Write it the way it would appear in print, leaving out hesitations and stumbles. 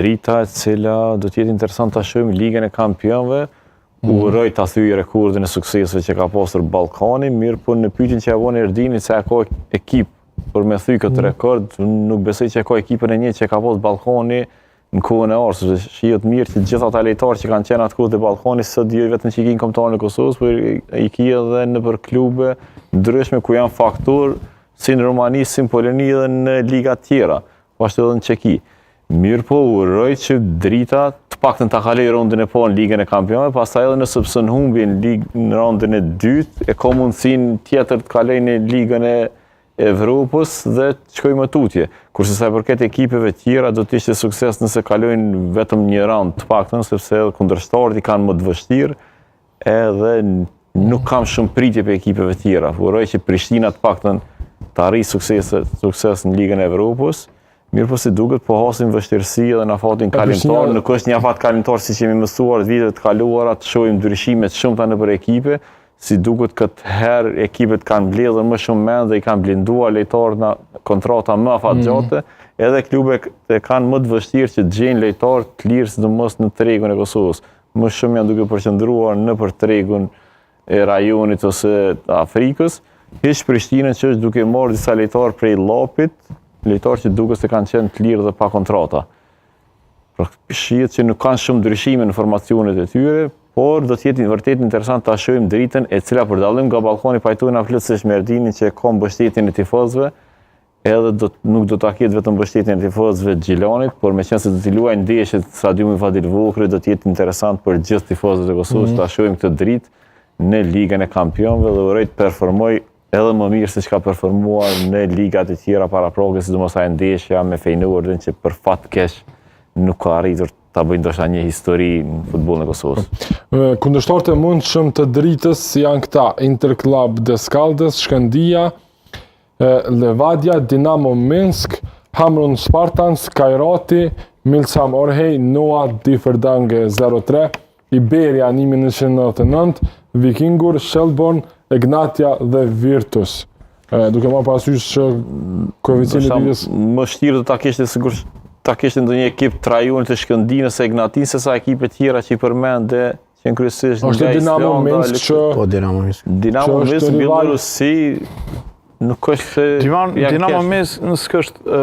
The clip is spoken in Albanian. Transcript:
Drita e cila do të jetë interesant ta shohim Ligën e Kampionëve, mm. uroj ta thyejë rekordin e sukseseve që ka pasur Ballkani, mirëpo në pyetjen që ia bën Erdini se a ka ekip për me thy këtë mm. rekord, nuk besoj që ka ekipin e njëjtë që ka pas Ballkani në kohën e artë, sepse shihet mirë që gjithë ata lojtarë që kanë qenë atë kohë te Ballkani sot jo vetëm që i ki në kombëtaren e Kosovës, por i ki edhe nëpër klube ndryshme ku janë faktor si në Rumani, si në Poloni dhe në liga tjera, po ashtu edhe në Çeki. Mirëpo, uroj që Drita të paktën ta kalojë rundin e parë në Ligën e Kampionëve, pastaj edhe nëse pëson humbje në ligë në rundin e dytë, e ka mundësinë tjetër të kalojë në Ligën e Evropës dhe të shkojë më tutje. Kurse sa i përket ekipeve tjera, do të ishte sukses nëse kalojnë vetëm një raund të paktën, sepse edhe kundërshtarët i kanë më të vështirë, edhe nuk kam shumë pritje prej ekipeve tjera. Uroj që Prishtina të paktën të arrijë sukses, sukses në Ligën e Evropës. Mirëpo si duket, po hasim vështirësi edhe në afatin kalimtar, nuk është një afat kalimtar siç jemi mësuar vitet të kaluara, të shohim ndryshime të shumta nëpër ekipe, si duket këtë herë ekipet kanë mbledhur më shumë mend dhe i kanë blinduar lojtarët në kontrata më afatgjate, mm. edhe klubet e kanë më të vështirë që të gjejnë lojtarë të lirë sidomos në tregun e Kosovës. Më shumë janë duke përqendruar nëpër tregun e rajonit ose të Afrikës, hiç Prishtinën që është duke marrë disa lojtarë prej Llapit, lojtarë që duket se kanë qenë të lirë dhe pa kontrata. Pra, shihet që nuk kanë shumë ndryshime në formacionet e tyre, por do të jetë vërtet interesant ta shohim Dritën e cila për dallim nga Ballkani pajtohna plotësisht me Erdinin që ka mbështetjen e tifozëve, edhe do nuk do ta ketë vetëm mbështetjen e tifozëve të Gjilanit, por meqenëse do t'i luajnë ndeshjet në stadiumin Fadil Vokrri, do të jetë interesant për gjithë tifozët e Kosovës mm -hmm. ta shohim këtë Dritë në Ligën e Kampionëve dhe uroj të performojë edhe më mirë se çka performuar në ligat e tjera paraprake, sidomos ajo ndeshja me Feyenoordin që për fat keq nuk ka arritur ta bëjë ndoshta një histori në futbollin e Kosovës. Kundërshtarët e mundshëm të Dritës janë këta Interclub d'Escaldes, Shkëndija, Levadia, Dinamo Minsk, Hamrun Spartans, Kairati, Milsam Orhei, Noa Differdange 03, Iberia 1999, Vikingur, Shelbourne, Egnatia dhe Virtus. E, duke marrë parasysh që koeficienti i Dritës më vështirë do ta kishte sikur ta kishte ndonjë ekip të rajonit të Shkëndinës e Egnatisë se sa ekipe tjera që i përmende Që në kryesisht nga Dinamo Minsk që... Po, Dinamo Minsk. Dinamo Minsk, Bjellorusi, nuk është se... Dinamo Minsk është...